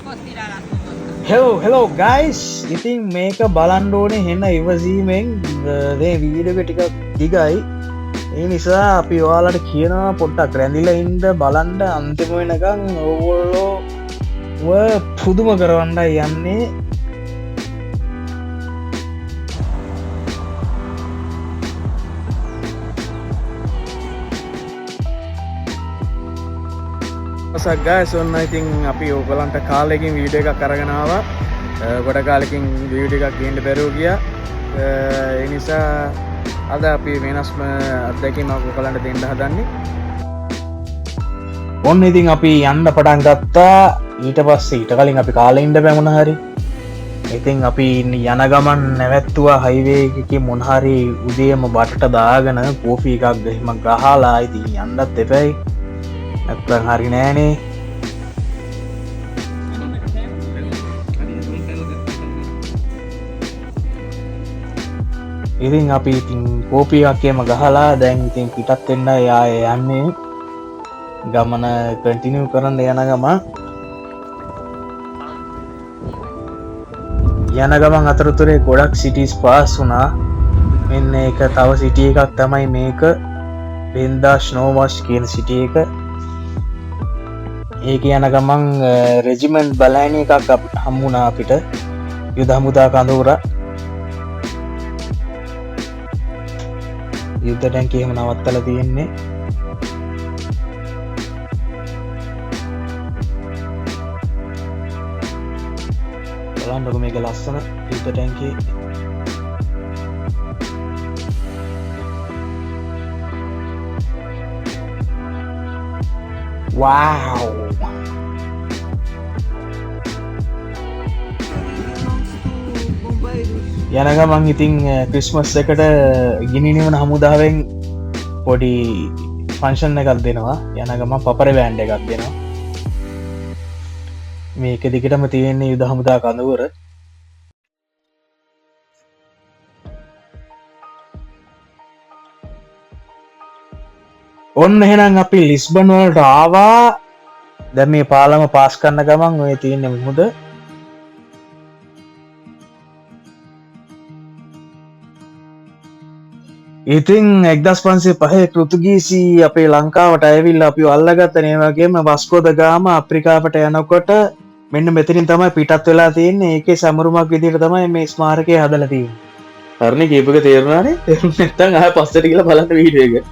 Hello hello guys, ඉතින් මේක බලන්න ඕනේ හෙන ඉවසීමෙන්. මේ වීඩියෝ එක ටිකක් දිගයි, ඒ නිසා අපි ඔයාලට කියනවා පොඩ්ඩක් රැඳිලා ඉන්න බලන්න අන්තිම වෙනකන් ඕගොල්ලෝ ඔය පුදුම කරවන්නයි යන්නේ. වසක් ගයිස්, ඔන්න ඉතින් අපි ඕගොල්ලන්ට කාලෙකින් වීඩියෝ එකක් අරගෙන ආවා. ගොඩ කාලෙකින් වීඩියෝ එකක් ගේන්න බැරුව ගියා. ඒ නිසා අද අපි වෙනස්ම අත්දැකීමක් ඔයගොල්ලන්ට දෙන්න හදන්නේ. ඔන්න ඉතින් අපි යන්න පටන් ගත්තා. ඊට පස්සේ ඊට කලින් අපි කාලේ ඉන්න බෑ මොන හරි. ඉතින් අපි යන ගමන් නැවැත්තුවා හයිවේ එකේ මොන හරි උදේම බටට දාගෙන කෝෆි එකක් එහෙම ගහලා ඉතින් යන්නත් එපැයි. නැත්තම් හරි නෑනේ. ඉතින් අපි ඉතින් කෝපි එකක් එහෙම ගහලා දැන් ඉතින් පිටත් වෙන්න ආයේ යන්නේ. ගමන කන්ටිනියු කරන්න යන ගමන් යන ගමන් අතරතුරේ ගොඩක් සිටිස් පාස් වුණා. මෙන්න ඒක තව සිටි එකක් තමයි මේක, බෙන්දා ස්නෝවාෂ් කියන සිටි එක. ඒක යන ගමන් රෙජිමන්ට් බලෑනි එකක් හම්බුණා අපිට, යුද හමුදා කඳවුර. යුද්ධ ටැංකිය එහෙම නවත්තලා තියෙන්නේ. බලන්නකො මේක ලස්සන යුද්ධ ටැංකිය. වව්! යන ගමන් ඉතින් ක්‍රිස්මස් එකට ගිනි නිවන හමුදාවෙන් පොඩි ෆන්ක්ෂන් එකක් දෙනවා. යන ගමන් පපර බෑන්ඩ් එකක් දෙනවා. මේක දිගටම තියෙන්නේ යුද හමුදා කඳවුර. ඔන්න එහෙනම් අපි ලිස්බන් වලට ආවා. දැන් මේ පාලම පාස් කරන ගමන් ඔය තියෙන්නේ මුහුද. ඉතින් එක්දස් පන්සිය පහේ පෘතුගීසි අපේ ලංකාවට ඇවිල්ලා අපිව අල්ලගත්ත නේ. වගේම වස්කෝ ද ගාම අප්‍රිකාවට යනකොට මෙන්න මෙතනින් තමයි පිටත් වෙලා තියෙන්නේ. ඒකේ සමරුමක් විදිහට තමයි මේ ස්මාරකය හදලා තියෙන්නේ. හරිනේ, කීප එක තේරුණානේ? තේරුනේ නැත්නම් ආයෙ පස්සට ගිහලා බලන්න වීඩියෝ එක.